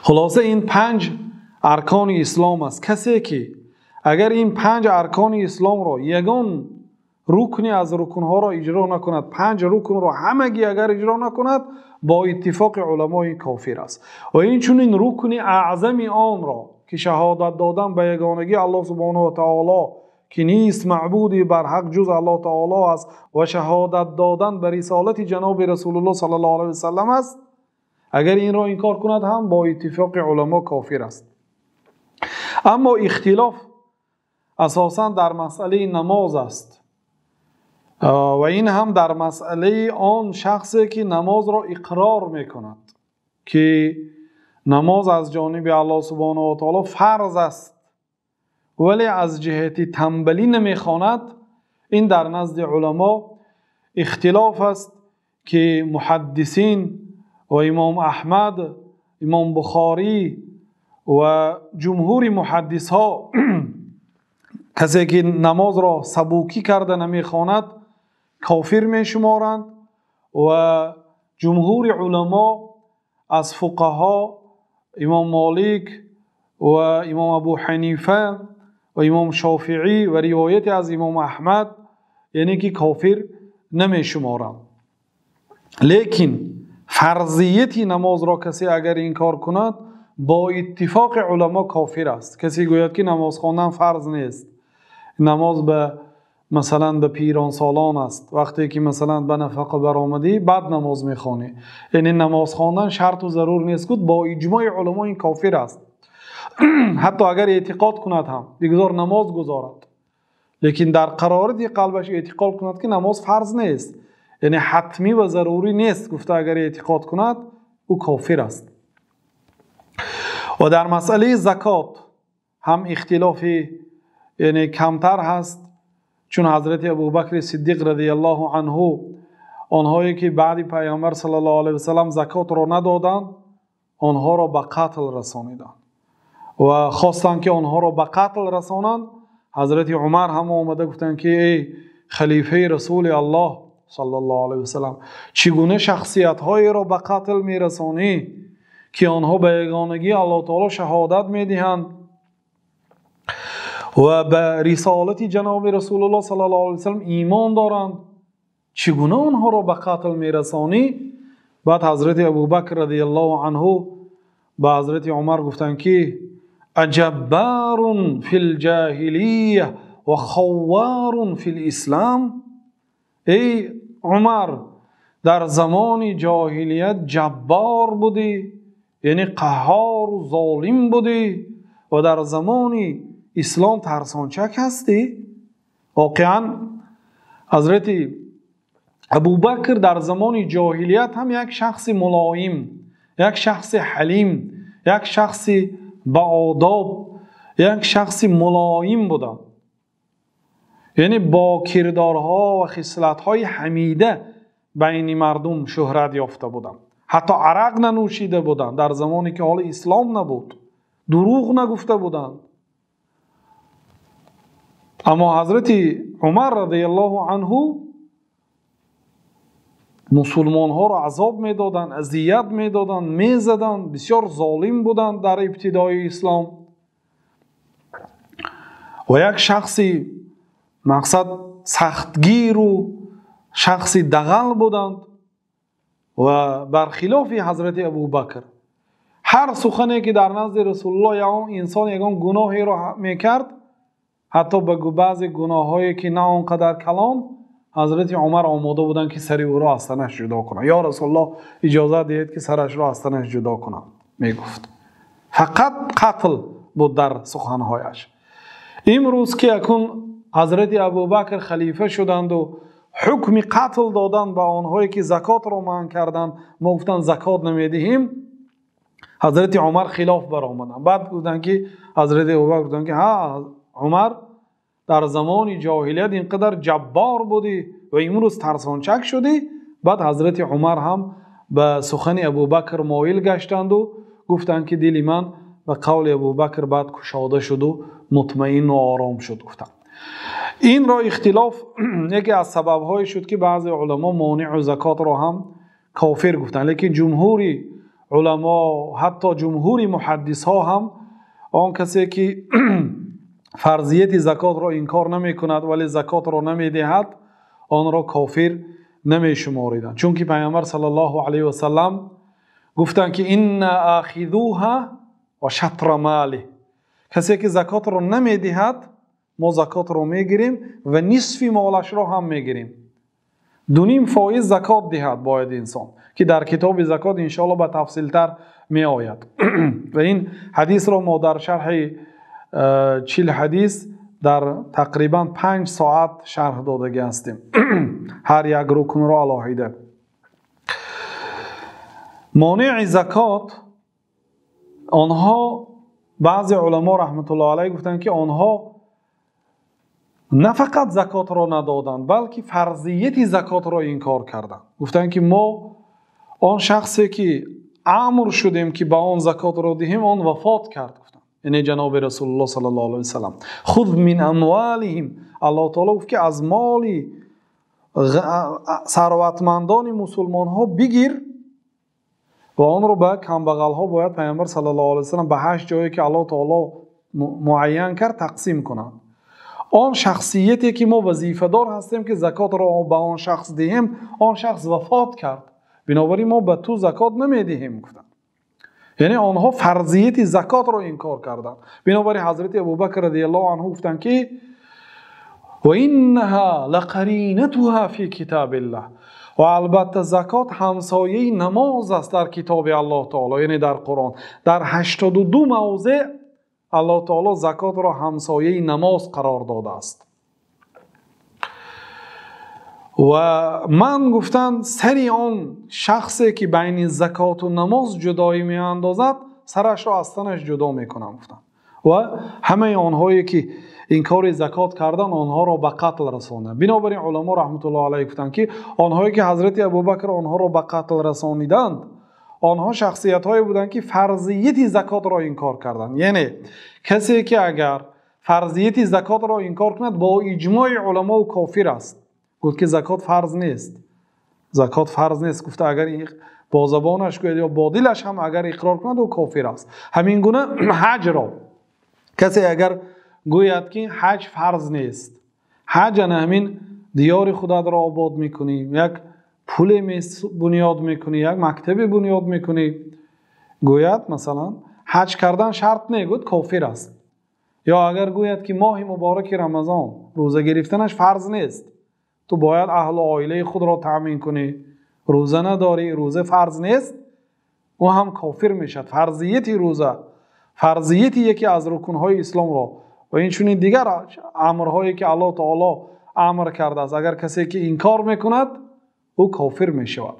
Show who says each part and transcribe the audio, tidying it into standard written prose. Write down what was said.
Speaker 1: Хулоса, ин панҷ аркони ислом аст. Касе ки агар ин панҷ аркони исломро, ягон рукне аз рукнҳоро иҷро накунад, панҷ рукнро ҳамагӣ агар иҷро накунад, бо иттифоқи уламо ин кофир аст. Ва инчунин рукни аъзами онро, ки шаҳодат додан ба ягонагии Аллоҳ субҳонаҳу ва таъоло, ки нест маъбуде бар ҳақ ҷуз Аллоҳ таъоло аст, ва шаҳодат додан ба рисолати ҷаноби Расулуллоҳ саллаллоҳу алайҳи васаллам аст, агар инро инкор кунад ҳам бо иттифоқи уламо кофир аст. Аммо ихтилоф асосан дар масъалаи намоз аст ва ин ҳам дар масъалаи он шахсе ки намозро иқрор мекунад, ки намоз аз ҷониби Аллоҳ субҳонаҳу ва таъоло фарз аст, вале аз ҷиҳати танбалӣ намехонад. Ин дар назди уламо ихтилоф аст, ки муҳаддисин ва имом Аҳмад, имом Бухорӣ ва ҷумҳури муҳаддисҳо касе ки намозро сабукӣ карда намехонад, кофир мешуморанд ва ҷумҳури уламо аз фуқаҳо, имом Молик ва имом Абу Ҳанифа ва имом Шофеӣ ва ривояте аз имом Аҳмад, яъне ки кофир намешуморанд. Лекин фарзияти намозро касе агар инкор кунад, бо иттифоқи уламо кофир аст. Касе гӯяд ки намоз хондан фарз нест, намоз ба масалан ба пиронсолон аст, вақте ки масалан ба нафақа баромадӣ, баъд намоз мехонӣ, яъне намоз хондан шарту зарур нест, гуфт, бо иҷмои уламо ин кофир аст. Ҳатто агар эътиқод кунад ҳам, бигзор намоз гузорад, лекин дар қарорати қалбаш эътиқод кунад ки намоз фарз нест, яъне ҳатмӣ ва зарурӣ нест гуфта агар эътиқод кунад, ӯ кофир аст. Ва дар масъалаи закот ҳам ихтилофи яъне камтар ҳаст, чун ҳазрати Абубакри Сиддиқ радиаллоҳу анҳу онҳое ки баъди Пайғамбар саллаллоҳу алайҳи васаллам закотро надоданд, онҳоро ба қатл расониданд ва хостанд ки онҳоро ба қатл расонанд. Ҳазрати Умар ҳам омада гуфтанд ки эй халифаи Расули Аллоҳ саллаллоҳу алайҳи васаллам, чӣ гуна шахсиятҳоеро ба қатл мерасонӣ, ки онҳо ба ягонагии Аллоҳ таоло шаҳодат медиҳанд ва ба рисолати ҷаноби Расулуллоҳ саллаллоҳу алайҳи васаллам имон доранд, чӣ гуна онҳоро ба қатл мерасонӣ? Баъд ҳазрати Абубакр радиаллоҳу анҳу ба ҳазрати Умар гуфтанд ки аҷаббарун фил ҷоҳилия ва хавварун фил ислом. Эй Умар, дар замони ҷоҳилият ҷаббор будӣ, яъне қаҳҳору золим будӣ, ва дар замони ислом тарсончак ҳастӣ. Воқеан ҳазрати Абубакр дар замони ҷоҳилият ҳам як шахси мулоим, як шахси ҳалим, як шахси баодоб, як шахси мулоим буданд, яъне бо кирдорҳо ва хислатҳои ҳамида байни мардум шӯҳрат ёфта буданд. Ҳатто арақ нанӯшида буданд дар замоне ки ҳоло ислом набуд, дурӯғ нагуфта буданд. Аммо ҳазрати Умар радиаллоҳу анҳу мусулмонҳоро азоб медоданд, азият медоданд, мезаданд, бисёр золим буданд дар ибтидои ислом. Ва як шахси мақсад сахтгиру шахси дағал буданд ва бархилофи ҳазрати Абубакр ҳар сухане ки дар назди Расулуллоҳ ягон инсон ягон гуноҳеро мекард, ҳатто ба баъзе гуноҳҳое ки на он қадар калон, ҳазрати Умар омода буданд ки сари ӯро аз танаш ҷудо кунанд. Ё Расулуллоҳ, иҷозат диҳед ки сарашро аз танаш ҷудо кунам, мегуфт. Фақат қатл буд дар суханҳояш. Имрӯз ки акун ҳазрати Абубакр халифа шуданду ҳукми қатл додан ба онҳое ки закотро манъ карданд, мо гуфтанд закот намедиҳем, ҳазрати Умар хилоф баромаданд. Баъд гуфтанд ки ҳазрати Абубакр гуфтанд ки ҳа Умар, дар замони ҷоҳилият ин қадар ҷаббор будӣ ва имрӯз тарсончак шудӣ. Баъд ҳазрати Умар ҳам ба сухани Абубакр моил гаштанду гуфтанд ки дили ман ба қавли Абубакр баъд кушода шуду мутмаину ором шуд, гуфтанд. Инро ихтилоф яке аз сабабҳое шуд ки баъзе уламо монеъу закотро ҳам кофир гуфтанд, лекин ҷумҳури уламо, ҳатто ҷумҳури муҳаддисҳо ҳам он касе ки фарзияти закотро инкор намекунад, вале закотро намедиҳад, онро кофир намешумориданд. Чунки Пайғамбар саллаллоҳу алайҳи васаллам гуфтанд ки инна ахидуҳа ва шатра малih. Касе ки закотро намедиҳад, мо закотро мегирем ва нисфи молашро ҳам мегирем. 2.5% закот диҳад бояд инсон, ки дар китоби закот иншоаллоҳ ба тафсилтар меояд. Ва ин ҳадисро мо дар шарҳи 40 ҳадис дар тақрибан 5 соат шарҳ додагӣ ҳастем. Ҳар як рукнро алоҳида. Монеи закот онҳо, баъзе уламо раҳматуллоҳ алайҳ гуфтанд ки онҳо на фақат закотро надоданд, балки фарзияти закотро инкор карданд. Гуфтанд ки мо он шахсе ки амр шудем ки ба он закотро диҳем, он вафот кард. Гуфтанд, яъне ҷаноби Расулуллоҳ саллаллоҳу алайҳи васаллам, хуз мин амволиҳим, Аллоҳ таоло гуфт ки аз моли сарватмандони мусулмонҳо бигир ва онро ба камбағалҳо бояд Пайғамбар саллаллоҳу алайҳи васаллам ба 8 ҷое ки Аллоҳ таоло муайян кард тақсим кунад. Он шахсияте ки мо вазифадор ҳастем ки закотро ба он шахс диҳем, он шахс вафот кард, бинобар ин мо ба ту закот намедиҳем, гуфтанд. Яъне онҳо фарзияти закотро инкор карданд. Бинобар ин ҳазрати Абубакр радиаллоҳу анҳу гуфтанд ки ва иннаҳа лақаринатуҳа фи китобиллаҳ, ва албатта закот ҳамсояи намоз аст дар китоби Аллоҳ таоло, яъне дар Қуръон. Дар 82 мавзеъ Аллоҳ таоло закотро ҳамсояи намоз қарор додааст. Ва ман гуфтанд сари он шахсе ки байни закоту намоз ҷудоӣ меандозад, сарашро аз танаш ҷудо мекунам, гуфтанд. Ва ҳамаи онҳое ки инкори закот карданд, онҳоро ба қатл расонданд. Бинобар ин уламо раҳматуллоҳ алайҳ гуфтанд ки онҳое ки ҳазрати Абубакр онҳоро ба қатл расониданд, онҳо шахсиятҳое буданд ки фарзияти закотро инкор карданд. Яъне касе ки агар фарзияти закотро инкор кунад, бо иҷмои уламо кофир аст. Гуфт ки закот фарз нест, закот фарз нест гуфта, агар бо забонаш гӯяд ё бо дилаш ҳам агар иқрор кунад, ӯ кофир аст. Ҳамин гуна ҳаҷро касе агар гӯяд ки ҳаҷ фарз нест, ҳаҷ ана ҳамин диёри худатро обод мекунӣ, як пуле бунёд мекунӣ, як мактабе бунёд мекунӣ, гӯяд масалан ҳаҷ кардан шарт не, гӯяд кофир аст. Ё агар гӯяд ки моҳи мубораки Рамазон рӯза гирифтанаш фарз нест, ту бояд аҳлу оилаи худро таъмин кунӣ, рӯза надорӣ, рӯза фарз нест, ӯ ҳам кофир мешавад. Фарзияти рӯза, фарзияти яке аз рукнҳои исломро ва инчунин дигар амрҳое ки Аллоҳ таоло амр кардааст, агар касе ки инкор мекунад, ӯ кофир мешавад.